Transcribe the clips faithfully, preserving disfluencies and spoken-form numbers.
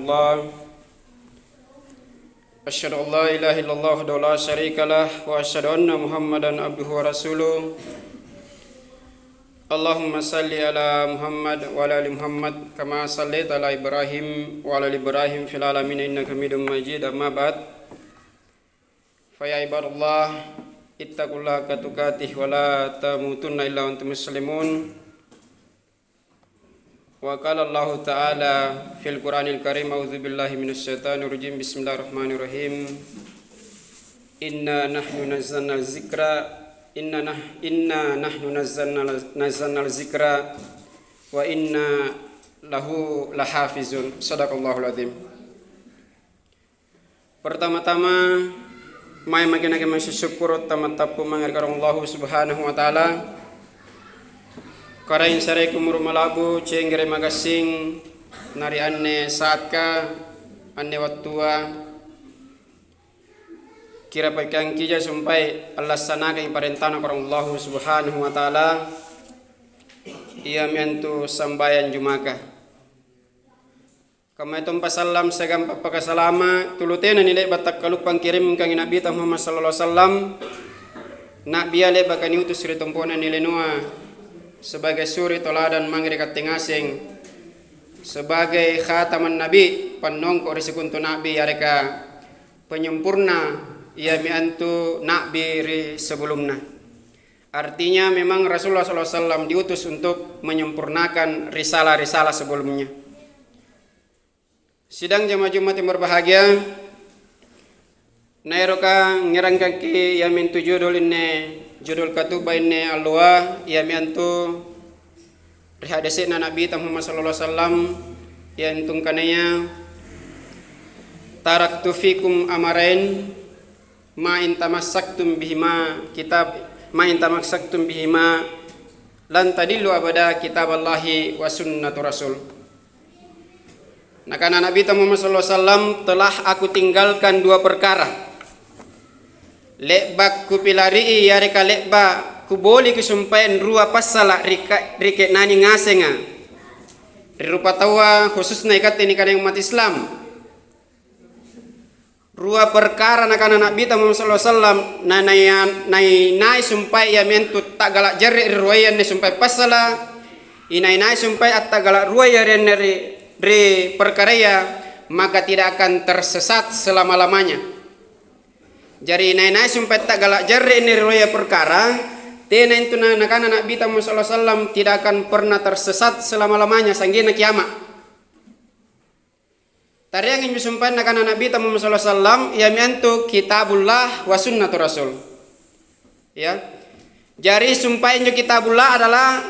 Allah. Asyhadu an la ilaha illallah wahdahu la syarika lah, wa asyhadu anna Muhammadan abduhu wa rasuluh. Allahumma salli ala Muhammad wa ala ali Muhammad, kama sallaita ala Ibrahim wa ala ali Ibrahim fil alamin innaka Hamidum Majid. Amma ba'd. Fa ya ibadallah, ittaqullaha haqqa tuqatih wa la tamutunna illa wa antum muslimun. Wa qala Allahu ta'ala fil Qur'anil Karim, a'udzu billahi minasy syaithanir rajim. Bismillahirrahmanirrahim. Inna nahnu nazzalna zikra, inna nah-, inna nahnu nazzalna, nazzalna zikra wa inna lahu lahafizun. Sadaqallahul azim. Pertama-tama, mae maki nakke massukkuru' tammattappu mange ri Karaeng Allahu Subhanahu wa Ta'ala. Karaeng saraku umuru' mala'bu, cenggere' magassing na ri anne saatka, anne wattua, kirapakkangkija sumpai allassanakangi parentana Karaeng Allahu Subhanahu wa Ta'ala, iami antu sambayang jumaka. Kammayatompa sallang siagang pappakasalama' tulu tena nile'ba' takkaluppa angkirimkangi Na'bita Muhammad sallallahu alaihi wasallam, Na'bia le'baka niutus ri tompo'na nilinoa sebagai suri toladan mange ri katte ngaseng, sebagai khataman nabi, pannongko' ri sikontu na'bi, yareka penyempurna iami antu na'bi ri sebelumna. Artinya, memang Rasulullah sallallahu alaihi wasallam diutus untuk menyempurnakan risalah-risalah sebelumnya. Sidang jamaah Jumat yang berbahagia, naeroka ngerangkangki iamintu judul inne, judul katuba inne alloa, iami antu ri hadese'na Na'bita Muhammad sallallahu alaihi wasallam, iantu angkanaya, "Taraktu fikum amarain, ma in tamassaktum bihima kitab, ma in tamassaktum bihima lan tadillu abada, kitaballahi wa sunnatu rasul." Nakana Na'bita Muhammad sallallahu alaihi wasallam, "Telah aku tinggalkan dua perkara. Le'ba' kupilarii yareka le'ba' kuboli kisumpaeng rua passala' ri ka-, ri ke'nani ngasenga ri rupataua, khususna ikatte nikanaya umat Islam." Rua perkara nakana Na'bita Muhammad sallallahu alaihi wasallam, na-, naya-, nai-, nai-, sumpae iami antu ta'gala' jarre' ri ruaya anne sumpae passala', inai-nai sumpae atta'gala' ruaya ri anne ri, ri perkaraya, maka tidak akan tersesat selama-lamanya. Jari inai-nai sumpae ta'gala' jarre' anne ri ruaya perkara, tena intu na-, nakana Na'bita Muhammad sallallahu alaihi wasallam tidak akan pernah tersesat selama-lamanya, sa'genna kiama'. Tareang injo sumpaenna nakana Na'bita Muhammad sallallahu alaihi wasallam, iami antu Kitabullah wa Sunnatu Rasul. Ya. Jari, sumpae injo Kitabullah adalah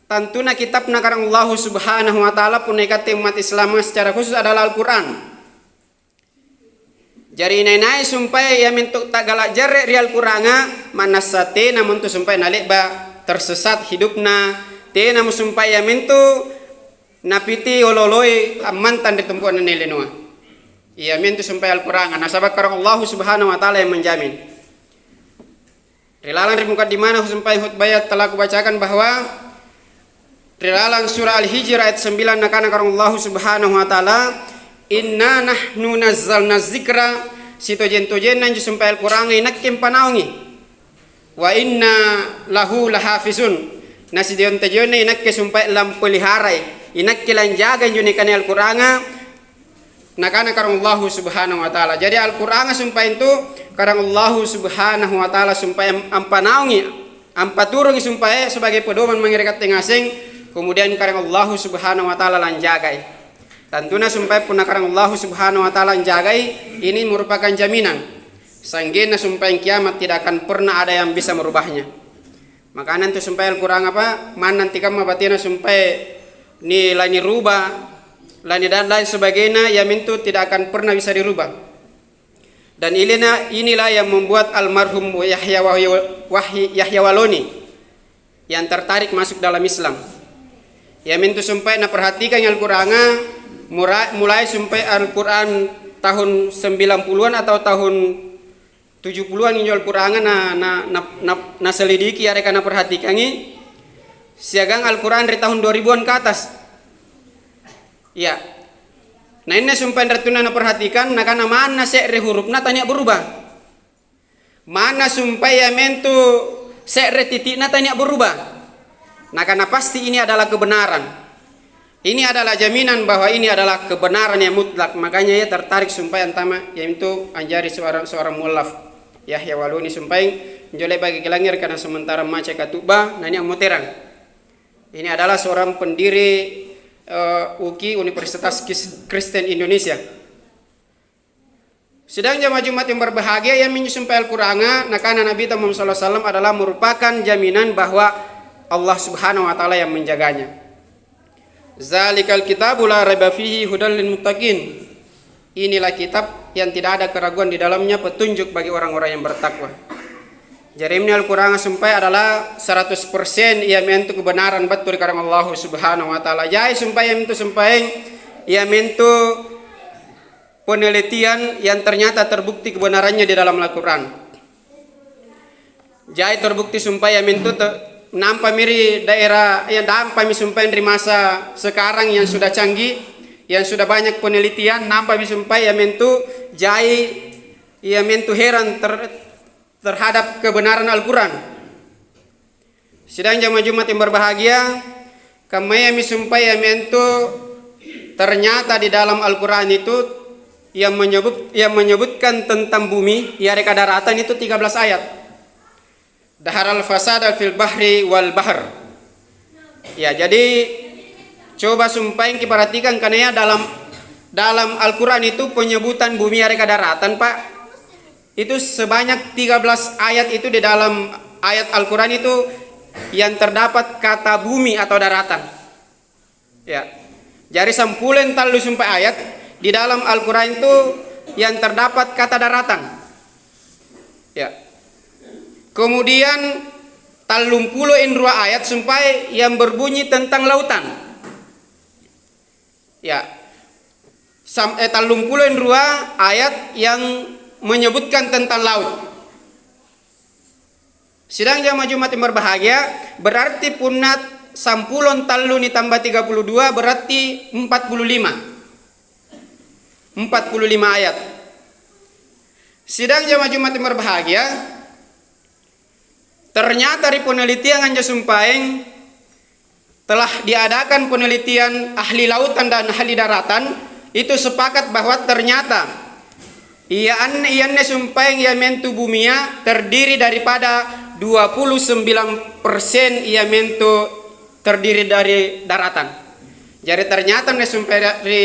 tantuna kitabna Karaeng Allahu Subhanahu wa Ta'ala, punna ikatte umat Islam secara khusus adalah Al-Quran. Jari, inai-nai sumpae iamintu ta'gala' jarre' ri Al-Quranga, ma'nassa tenamo antu sumpae nale'ba' tersesat hidupna, tenamo sumpae iamintu napiti olo-oloi ammantang ri tompo'na anne linoa. Iamintu sumpae Al-Quranga, nasaba' Karaeng Allahu Subhanahu wa Ta'ala yang menjamin. Ri lalang ri mukaddimana sumpae khutbaya tala kubacakan bahwa ri lalang sura' Al-Hijr ayat sembilan nakana Karaeng Allahu Subhanahu wa Ta'ala, "Inna nahnu nazzalna dzikra," sitojeng-tojenna injo sumpae Al-Quranga inakke ampanaungi. "Wa inna lahu lahafizun," na sitojeng-tojenna inakke sumpae lampeliharai, inakke lanjaga injo nikanaya Al-Quranga, nakana Karaeng Allahu Subhanahu wa Ta'ala. Jadi, Al-Quranga sumpae intu Karaeng Allahu Subhanahu wa Ta'ala sumpae am-, ampanaungi, ampaturungi sumpae sebagai pedoman mange ri katte ngaseng, kemudian Karaeng Allahu Subhanahu wa Ta'ala lanjagai. Tantuna sumpae punna Karaeng Allahu Subhanahu wa Ta'ala anjagai, ini merupakan jaminan sa'genna sumpaeng kiamat tidak akan pernah ada yang bisa merubahnya. Makana antu sumpae Al-Quranga apa? Manna antekamma batena sumpae ni-, laniruba, lani dan lain sebagainya, iamintu tidak akan pernah bisa dirubah. Dan ilena-, inilah yang membuat almarhum Yahya Wahyu-, Wahyi-, Yahya Waloni yang tertarik masuk dalam Islam. Iamintu sumpae naperhatikangi Al-Quranga, mura-, mulai sumpae Al-Quran tahun sembilan puluhan atau tahun tuju puluhan injo Al-Quranga na, na, na, na, naselidiki yareka naperhatikangi, siagang Al-Quran ri tahun dua ribuan ke atas. Iya. Na inne sumpaeng ri wattunna naperhatikang, nakana manna se're hurufna tania berubah. Manna sumpae iamintu se're titi'na tania berubah. Nakana pasti ini adalah kebenaran. Ini adalah jaminan bahwa ini adalah kebenaran yang mutlak. Makanya ia tertarik sumpae antama, iamintu anjari seorang, seorang muallaf. Yahya Waluni sumpaeng, injo le'baki kilangngere' kana sementara maca katu'ba, na nia' ammoterang. Ini adalah seorang pendiri, eh, UKI, Universitas Kis-, Kristen Indonesia. Sidang jamaah Jumat yang berbahagia, iaminjo sumpae Al-Qur'anga, nakana Nabita Muhammad sallallahu alaihi wasallam adalah merupakan jaminan bahwa Allah Subhanahu wa Ta'ala yang menjaganya. "Zalikal kitabu la raiba fihi hudal lil muttaqin." Inilah kitab yang tidak ada keraguan di dalamnya, petunjuk bagi orang-orang yang bertakwa. Jari, ini Al-Qur'anga sumpae adalah seratus persen iamintu kebenaran battu ri karaeng Allahu Subhanahu wa Ta'ala. Jai sumpae iamintu sumpaeng iamintu penelitian yang ternyata terbukti kebenarannya di dalam Al-Quran. Jai terbukti sumpae iamintu te-, nampami ri daerah, ya, nampami sumpae ri masa sekarang yang sudah canggih, yang sudah banyak penelitian, nampami sumpae iamintu jai, iamintu heran ter-, terhadap kebenaran Al-Quran. Sidang jamaah Jumat yang berbahagia, kammayami sumpae iamintu ternyata di dalam Al-Quran itu yang menyebut, yang menyebutkan tentang bumi, yareka daratan itu tiga belas ayat. Daharal fasada fil bahri wal bahr. Ya, jadi coba sumpaeng kiperhatikan, karena ya dalam, dalam Al-Quran itu penyebutan bumi yareka daratan, Pak, itu sebanyak tiga belas ayat itu di dalam ayat Al-Quran itu yang terdapat kata bumi atau daratan. Ya. Jari sampulo tallu sumpae ayat di dalam Al-Quran itu yang terdapat kata daratan. Ya. Kemudian tallumpulo inrua ayat sumpae yang berbunyi tentang lautan. Ya. Sam-, eh, tallumpulo inrua ayat yang menyebutkan tentang laut. Sidang jamaah Jumat yang berbahagia, berarti punna sampulo tallu nitambah tiga puluh dua berarti empat puluh lima. Empat puluh lima ayat. Sidang jamaah Jumat yang berbahagia, ternyata ri penelitian anjo sumpaeng telah diadakan penelitian ahli lautan dan ahli daratan, itu sepakat bahwa ternyata ia an-, ianne sumpaeng iamintu bumia terdiri daripada dua puluh sembilan persen iamintu terdiri dari daratan. Jari ternyata anne sumpaeng ri,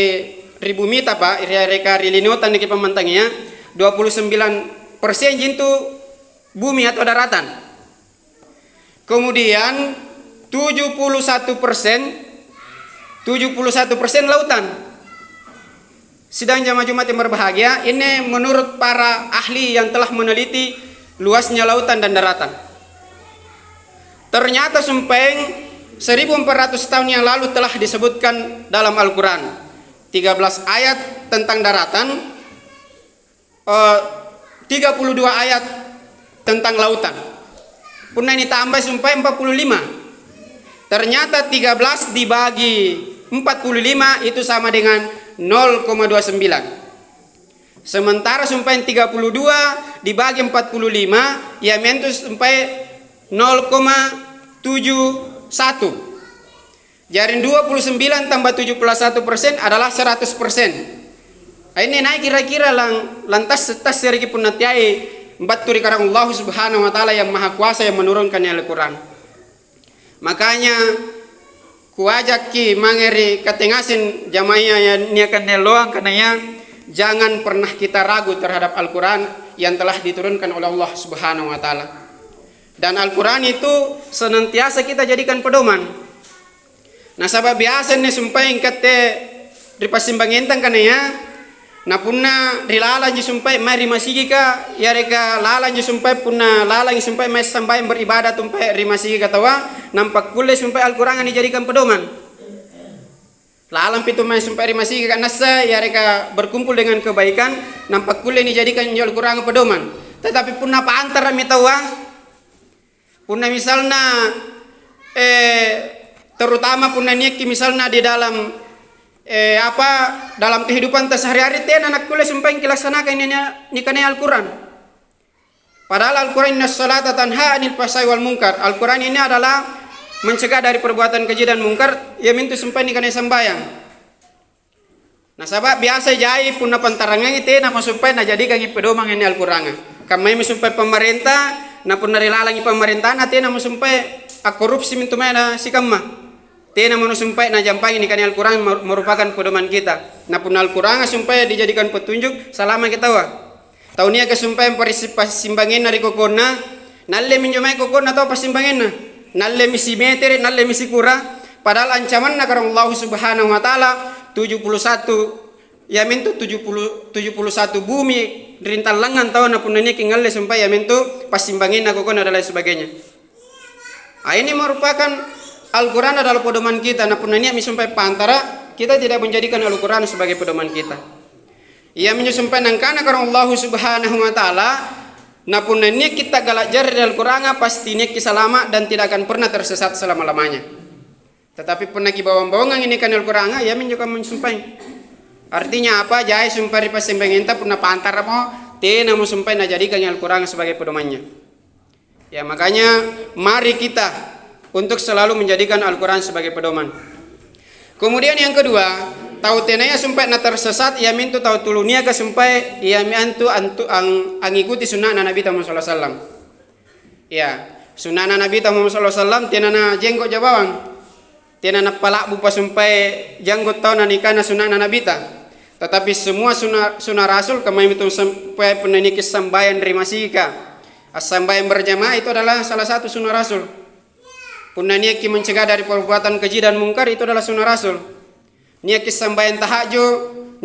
ri bumita, Pak, ri, ri, ri linoa tau nikipammantangia, dua puluh sembilan persen ji antu bumi atau daratan. Kemudian tujuh puluh satu persen, tujuh puluh satu persen lautan. Sidang jamaah Jumat yang berbahagia, ini menurut para ahli yang telah meneliti luasnya lautan dan daratan. Ternyata sumpaeng seribu empat ratus tahun yang lalu telah disebutkan dalam Al-Quran. Tiga belas ayat tentang daratan, eh, tiga puluh dua ayat tentang lautan. Punna nitambai sumpaeng empat puluh lima. Ternyata tiga belas dibagi empat puluh lima itu sama dengan nol koma dua sembilan. Sementara sumpaeng tiga puluh dua dibagi empat puluh lima, iamintu sumpaeng nol koma tujuh satu. Jari dua puluh sembilan tambah tujuh puluh satu persen adalah seratus persen. Ini nai kira-kira lang-, lantas-, tassereki punna teai battu ri karaeng Allahu Subhanahu wa Ta'ala yang Maha Kuasa yang menurunkan Al-Quran. Makanya kuajakki mange ri katte ngaseng jama'ah yang niaka nelloang kanaya jangan pernah kita ragu terhadap Al-Quran yang telah diturunkan oleh Allah Subhanahu wa Ta'ala. Dan Al-Quran itu senantiasa kita jadikan pedoman. Nasaba' biasa anne sumpaeng katte ri passimbangentang kanaya, na punna ri lalangji sumpae mae ri masigika, yareka lalangji sumpae, punna lalangji sumpae mae sambayang beribadah sumpae ri masigika taua, nampa kulle sumpae Al-Qur'anga nijadikan pedoman. Lalampi tu mae sumpae ri masigika nassa, yareka berkumpul dengan kebaikan, nampa kulle nijadikan injo Al-Qur'anga pedoman. Tetapi punna pantara'mi taua, Punna misalna, eh, terutama punna niakki misalna di dalam, eh, apa, dalam kehidupanta sehari-hari tena nakkulle sumpaeng kilaksanakangi nia-, nikanaya Al-Quran. Padahal Al-Quran, "Inna salata tanha anil fahsai wal mungkar." Al-Quran ini adalah mencegah dari perbuatan keji dan mungkar, iamintu sumpaeng nikanaya sambayang. Nasaba' biasa jai punna pantarangangi tenamo sumpaeng najadikangi pedomang anne Al-Quranga. Kammaimi sumpaeng pamarenta, na punna ri lalangi pamarentana tenamo sumpaeng akkorupsi mintu mae na sikamma. Tenamo nusumpaeng najampangi nikanaya Al-Qurang mer-, merupakan pedoman kita. Na punna Al-Quranga sumpaeng dijadikan petunjuk, salamaki taua. Tau niaka sumpaeng parisi-, passimbangenna ri kokonna, nalle minjo mae kokonna tau passimbangenna. Nallemi simetere', nallemi sikura, padahal ancamanna Karaeng Allahu Subhanahu wa Ta'ala tuju puluh satu, iamintu tuju puluh, tuju puluh satu bumi rintallangngang taua, na punna niaki ngalle sumpaeng iamintu passimbangenna kokonna dan lain sebagainya. Ah, ini merupakan Al-Quran adalah pedoman kita. Na punna nia'mi sumpaeng pantara, kita tidak menjadikan Al-Quran sebagai pedoman kita. Iaminjo sumpaeng nangkana Karaeng Allahu Subhanahu wa Ta'ala, "Na punna niaki taggala' jarre' ri Al-Quranga, pasti niaki salama' dan tidak akan pernah tersesat selama-lamanya." Tetapi punna kibawang-bawangangi nikanaya Al-Quranga, iaminjo kamma sumpaeng. Artinya apa? Jai sumpaeng ri passembangenta punna pantaramo, tenamo sumpaeng najadikangi Al-Quranga sebagai pedomannya. Ya, makanya mari kita untuk selalu menjadikan Al-Quran sebagai pedoman. Kemudian yang kedua, tau tenaya sumpaeng na tersesat, iamintu tau tulu niaka sumpaeng, iami antu, antu ang-, angikuti sunna'na Nabita Muhammad sallallahu alaihi wasallam. Ya, sunna'na Nabita Muhammad sallallahu alaihi wasallam tena na jenggo ja bawang. Tena nappala'bu pasumpae janggo tau nanikana sunna'na Nabita. Tetapi semua sunna-, sunna rasul, kammayamintu sampai punna niaki sambayang ri masigika. Assambayang berjamaah itu adalah salah satu sunna rasul. Punna niaki mencegah dari perbuatan keji dan mungkar, itu adalah sunna rasul. Niaki sambayang tahajud,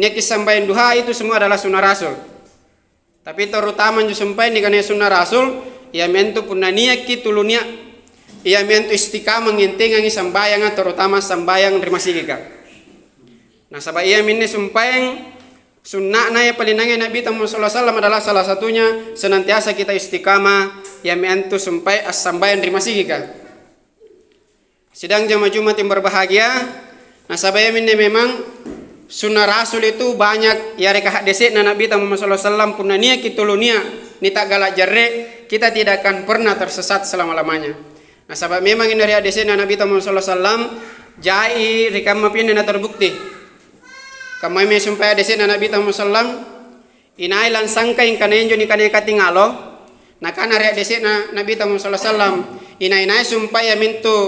niaki sambayang duha, itu semua adalah sunna rasul. Tapi terutama anjo sumpaeng nikanaya sunna rasul, iami antu punna niakki tulu nia', iami antu istiqamah ngentengangi sambayanga, terutama sambayang ri masigika. Nasaba' iaminne sumpaeng sunna'na ia palinangi Nabita Muhammad sallallahu alaihi wasallam adalah salah satunya senantiasa kita istiqamah, iami antu sumpaeng assambayang ri masigika. Sidang jama Jumat yang berbahagia, nasaba' iaminne memang sunna rasul itu banyak yareka haddese'na Nabita Muhammad sallallahu alaihi wasallam, punna niaki tulu nia' nitaggala' jarre', kita tidak akan pernah tersesat selama-lamanya. Nasaba' memang inne ri haddese'na Nabita Muhammad sallallahu alaihi wasallam, jai ri kamma pinne na terbukti. Kammaimi sumpaeng haddese'na Nabita Muhammad sallam, Inai lansangkai angkana injo nikanaya katingalo? Nakana ri haddese'na Nabita Muhammad sallallahu alaihi wasallam, inai-nai sumpaeng iamintu,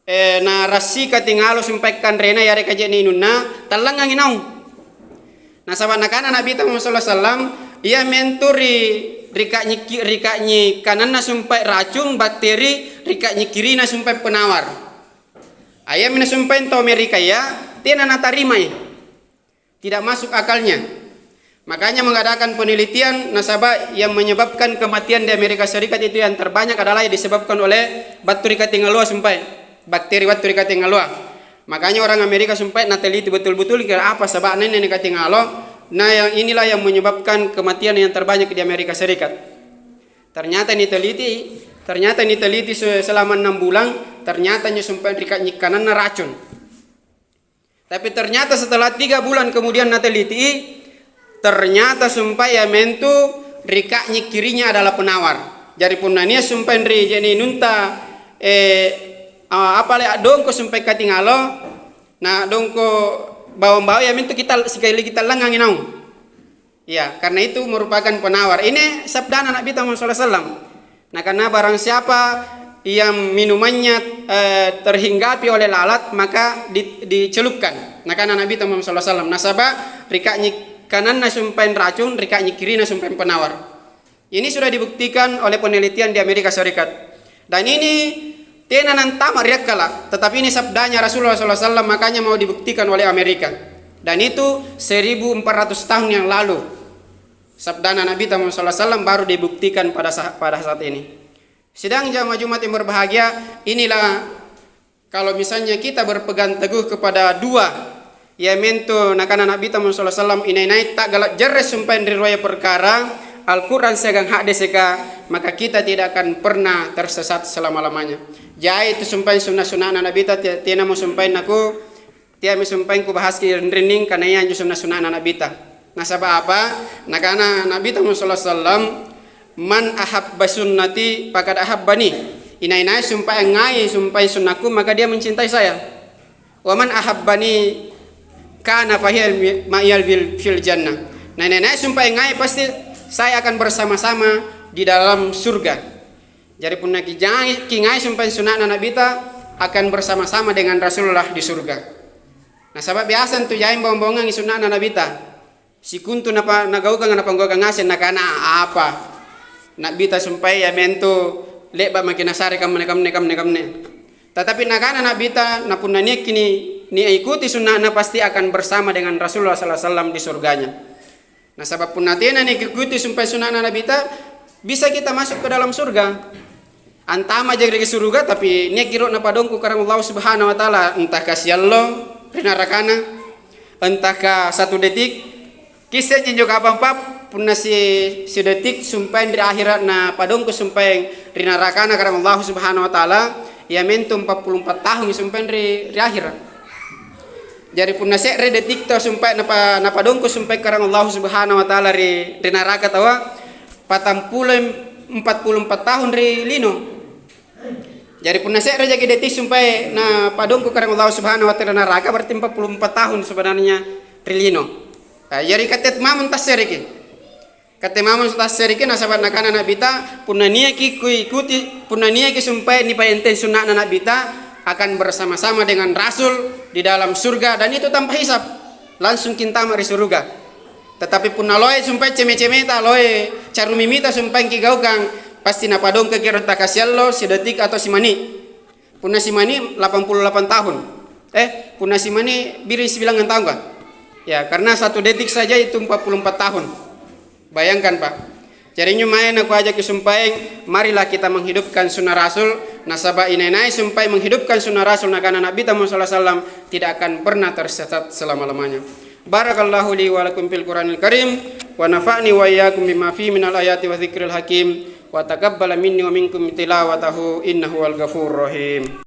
eh, narassika tingalo sumpaeng kanrena yareka je'ne' inunna, tallangngangi naung. Nasaba' nakana Nabita Muhammad sallallahu alaihi wasallam, iamintu ri, ri ka'nyikki-, ri ka'nyikananna sumpaeng racung bakteri, ri ka'nyikkirina sumpaeng penawar. Iaminne sumpaeng tau Amerikaya tena natarimai. Tidak masuk akalnya. Makanya mengadakan penelitian, nasaba' yang menyebabkan kematian di Amerika Serikat itu yang terbanyak adalah yang disebabkan oleh battu ri katingaloa sumpaeng, bakteri battu ri katingaloa. Makanya orang Amerika sumpaeng nateliti betul-betul kira apa sebabnya ini katingalo. Nah, yang inilah yang menyebabkan kematian yang terbanyak di Amerika Serikat. Ternyata niteliti, ternyata niteliti se-, selama enam bulan, ternyata njo sumpaeng ri ka'nyikkananna racun. Tapi ternyata setelah tiga bulan kemudian natelitii, ternyata sumpaeng iamintu ri ka'nyikkirinya adalah penawar. Jari punna nia' sumpaeng ri je'ne' inunta, eh, a-, apa le, a'dongko sumpaeng katingalo, na dongko bawang-bawang iamintu kita sikali kita langngangi naung. Iya, karena itu merupakan penawar. Ini sabdana Nabita Muhammad sallallahu alaihi wasallam. Nakana, "Barang siapa yang minumannya, eh, terhinggapi oleh lalat, maka di-, dicelupkan." Nakana Nabita Muhammad sallallahu alaihi wasallam. Nasaba' ri ka'nyikananna sumpaeng racun, ri ka'nyikkirina sumpaeng penawar. Ini sudah dibuktikan oleh penelitian di Amerika Serikat. Dan ini tena nantama' ri akkala', tetapi ini sabdanya Rasulullah sallallahu alaihi wasallam, makanya mau dibuktikan oleh Amerika. Dan itu seribu empat ratus tahun yang lalu. Sabdana Nabita Muhammad sallallahu alaihi wasallam baru dibuktikan pada sa-, pada saat ini. Sidang jamaah Jumat yang berbahagia, inilah kalau misalnya kita berpegang teguh kepada dua, iamintu nakana Nabita Muhammad sallallahu alaihi wasallam, inai-nai ta'gala' jarre' sumpaeng ri ruaya perkara, Al-Quran siagang hadeseka, maka kita tidak akan pernah tersesat selama-lamanya. Jai itu sumpaeng sunna-sunna'na Nabita, te-, tenamo sumpaeng naku Iami sumpaeng kubahaski rinring, karena ia anjo sunna-sunna'na Nabita. Nasaba' apa? Nakana Nabita Muhammad sallallahu alaihi wasallam, "Man ahabba sunnati faqad ahabbani." Inai-nai sumpaeng ngai sumpaeng sunnakku, maka dia mencintai saya. "Wa man ahabbani kana fahiyal mi-, ma'iyal bil, fil jannah." Nah, inai-nai sumpaeng ngai, pasti saya akan bersama-sama di dalam surga. Jari punna kijai-, kingai sumpaeng sunna'na Nabita, akan bersama-sama dengan Rasulullah di surga. Nasaba' biasa antu jaeng bawang-bawangangi sunna'na Nabita. Sikontu napa-, nagaukanga napanggaukang ngaseng, nakana apa? Nabita sumpaeng iamintu le'ba' maki' nasare kamma-, kamma-, kamma-, kamma. Tetapi nakana Nabita, na punna niakki ni-, niikuti sunna'na, pasti akan bersama dengan Rasulullah sallallahu alaihi wasallam di surganya. Nasaba' punna tena niikuti sumpaeng sunna'na Nabita, bisa kita masuk ke dalam surga. Antama' jaki' ri suruga, tapi niakki ro napadongko' karaeng Allah Subhanahu wa Ta'ala, entah ka siallo ri narakana, entah ka satu detik. Kisseng injo kapang, Pak, punna si-, sidetik sumpaeng ri ahira' napadongko' sumpaeng ri narakana karaeng Allah Subhanahu wa Ta'ala, iamintu empat puluh empat tahun sumpaeng ri, ri ahira'. Jari punna se're detik tau sumpaeng napa-, napadongko' sumpaeng karaeng Allah Subhanahu wa Ta'ala ri, ri naraka taua, patampulo empat puluh empat tahun ri lino. Jari punna se're jaki' detik sumpaeng napadongko' karaeng Allah Subhanahu wa Ta'ala naraka, berarti empat puluh empat tahun sebenarnya ri lino. Ah, jari katte mamang tassereki. Katte mamang tassereki, nasaba' nakana Nabita, "Punna niaki kuikuti, punna niaki sumpaeng nipayenteng sunna'na Nabita, akan bersama-sama dengan Rasul di dalam surga, dan itu tanpa hisab. Langsung kintama ri suruga." Tetapi punna loe sumpaeng ceme-cemeta, loe carumimita sumpaeng kigaukang, pasti napadongkoki ero' takasiallo, sidetik atau simani'. Punna simani', lapan puluh lapan tahun. Eh, punna simani' biring sibilangngang tahun ka? Ya, karena satu detik saja itu empat puluh empat tahun. Bayangkan, Pak. Jari injo mae nakuajaki sumpaeng, marilah kita menghidupkan sunnah Rasul, nasaba' inai-nai sumpaeng menghidupkan sunnah Rasul, nakana Nabita Muhammad sallallahu alaihi wasallam, tidak akan pernah tersesat selama-lamanya. Barakallahu li wa lakum fil Qur'anil Karim, wa nafa'ni wa iyyakum bima fihi minal ayati wa dzikril hakim, wa taqabbala minni wa minkum tilawatahu, innahu huwal ghafurur rahim.